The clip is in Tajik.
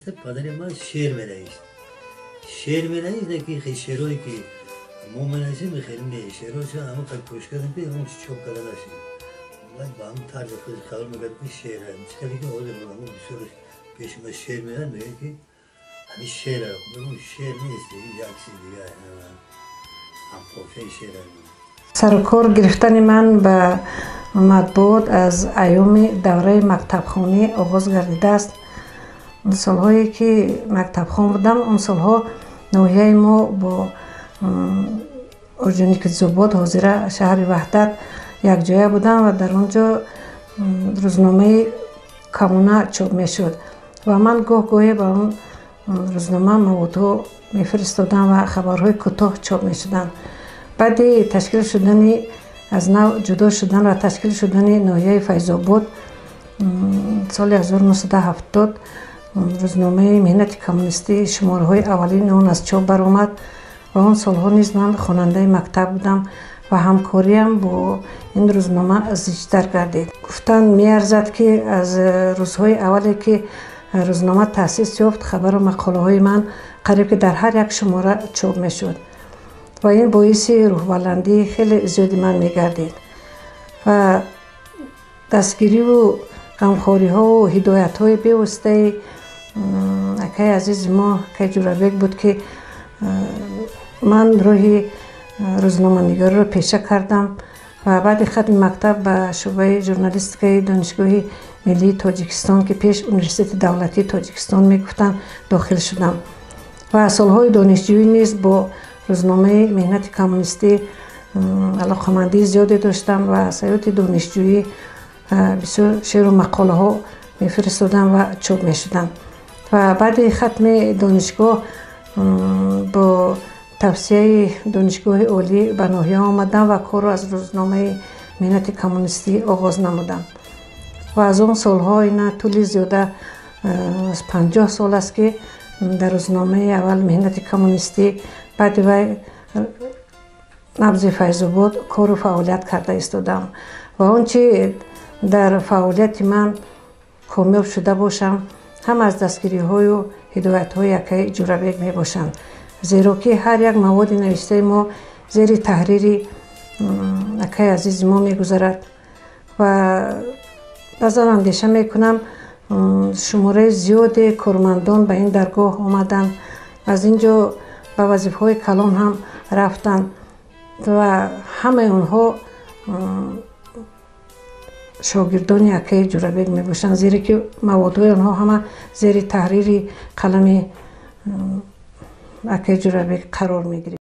Падари ман шеър менавишт. Шеър менавишт, не ки шеърое ки мо менависем, хеле не. Шеърҳоша ҳама қад кӯшиш кардем, ки ҳамон чоп карда нашид. Ба ҳамон тарзи худ қабул мекард, ки шеър чӣ хеле ки ҳозир одамо бисёр пеши ма шеър меояд, мегӯяд, ки ҳамин шеър. Мегӯям, шеър нест, як чизи дигар, ҳамқофияи шеър. Сарукор гирифтани ман ба матбуот аз айёми давраи мактабхонӣ оғоз гардидааст. Солҳое ки мактабхон будам, он солҳо ноҳияи мо бо Орҷоникидзобод, ҳозира шаҳри Ваҳдат, якҷоя будам ва дар он ҷо рӯзномаи «Коммуна» чоп мешуд ва ман гоҳ гоҳе ба он рӯзнома маводҳо мефиристодам ва хабарҳои кӯтоҳ чоп мешуданд. Баъди ташкил шудани, аз нав ҷудо шудан ва ташкил шудани ноҳияи Файзобод соли 1970, рӯзномаи «Меҳнати коммунистӣ» шумораҳои аввалини он аз чоп баромад ва он солҳо низ ман хонандаи мактаб будам ва ҳамкориам бо ин рӯзнома зичтар гардид. Гуфтан меарзад, ки аз рӯзҳои аввале ки рӯзнома таъсис ёфт, хабару мақолаҳои ман қариб ки дар ҳар як шумора чоп мешуд ва ин боиси рӯҳбаландии хеле зиёди ман мегардид. Ва дастгириву ғамхориҳову ҳидоятҳои бевоситаи акаи азизи мо, акаи Ҷӯрабек буд, ки ман роҳи рӯзноманигориро пеша кардам ва баъди хатми мактаб ба шӯъбаи журналистикаи Донишгоҳи миллии Тоҷикистон, ки пеш Университети давлатии Тоҷикистон мегуфтанд, дохил шудам. Ва солҳои донишҷӯӣ низ бо рӯзномаи «Меҳнати коммунистӣ» алоқамандии зиёде доштам ва аз ҳаёти донишҷӯӣ бисёр шеъру мақолаҳо мефиристодам ва чоп мешуданд. Ва баъди хатми донишгоҳ бо тавсияи донишгоҳи олӣ ба ноҳия омадам ва корро аз рӯзномаи «Меҳнати коммунистӣ» оғоз намудам. Ва аз он солҳо ина тӯли зиёда аз 50 сол аст, ки дар рӯзномаи аввал «Меҳнати коммунистӣ», баъди вай «Набзи Файзобод» кору фаъолият карда истодам. Ва он чи дар фаъолияти ман комёб шуда бошам, ҳам аз дастгириҳою ҳидоятҳои акаи Ҷӯрабек мебошанд, зеро ки ҳар як маводи навиштаи мо зери таҳрири акаи азизи мо мегузарад. Ва баъзан андеша мекунам, шумораи зиёде кормандон ба ин даргоҳ омаданд, аз ин ҷо ба вазифаҳои калон ҳам рафтанд ва ҳамаи онҳо шогирдони акаи Ҷӯрабек мебошанд, зеро ки маводҳои онҳо ҳама зери таҳрири қалами акаи Ҷӯрабек қарор мегирифт.